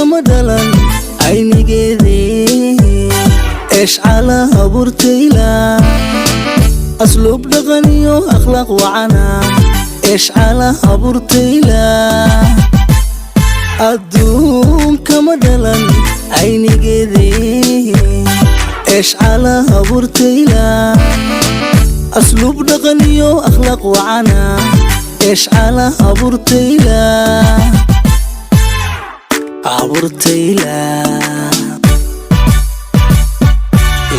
Adduunkama dhalan aynigeedii, eshcala abuurtayla, asluub dhaqan iyo akhlaaq wacana, eshcala abuurtayla. Adduunkama dhalan aynigeedii, eshcala abuurtayla, asluub dhaqan iyo akhlaaq wacana, eshcala abuurtayla, abuurtayla.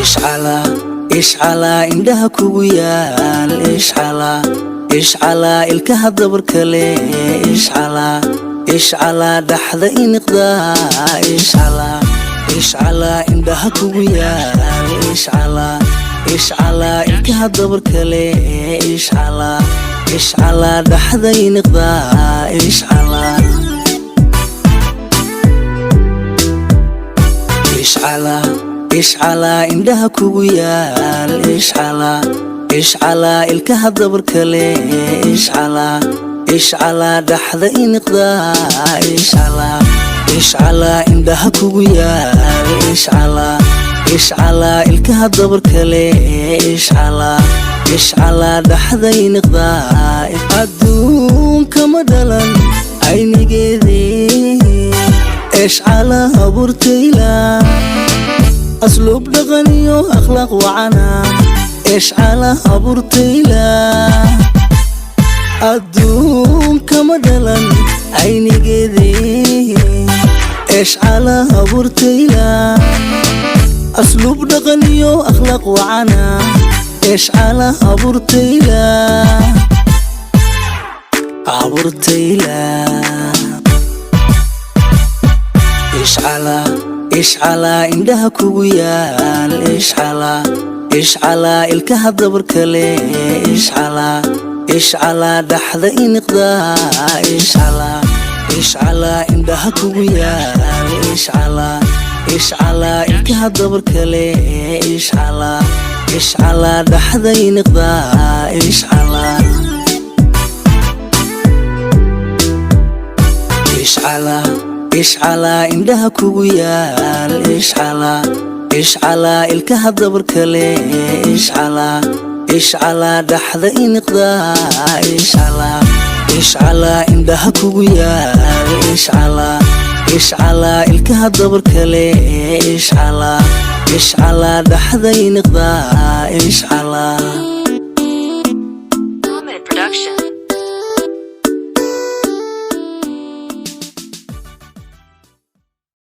Ishcala, ishcala indhaha kugu yaal, ishcala, ishcala ilkaha dabarkale, ishcala, ishcala dhaxda iniqda, ishcala, ishcala indhaha kugu yaal, ishcala, ishcala ilkaha dabarkale, ishcala, ishcala dhaxda iniqda, ishcala, ishcala, ishcala indhaha kugu yaal, ishcala, ishcala ilkaha dabarkale, ishcala, ishcala dhaxda iniqda, ishcala, ishcala indhaha kugu yaal, ishcala, ishcala ilkaha dabarkale, ishcala, ishcala dhaxda iniqda. Adduunkama dhalan aynigeedii, eshcala abuurtayla, asluub dhaqan iyo akhlaaq wacana, eshcala abuurtayla. Adduunkama dhalan aynigeedii, eshcala abuurtayla, asluub dhaqan iyo akhlaaq wacana, eshcala abuurtayla, abuurtayla. Ishcala, ishcala indhaha kugu yaal, ishcala, ishcala ilkaha dabarkale, ishcala, ishcala dhaxda iniqda, ishcala, ishcala indhaha kugu yaal, ishcala, ishcala ilkaha dabarkale, ishcala, ishcala dhaxda iniqda, ishcala, ishcala, ishcala indhaha kugu yaal, ishcala, ishcala ilkaha dabarkale, ishcala, ishcala dhaxda iniqda, ishcala, ishcala indhaha kugu yaal, ishcala, ishcala ilkaha dabarkale, ishcala, ishcala dhaxda iniqda, ishcala.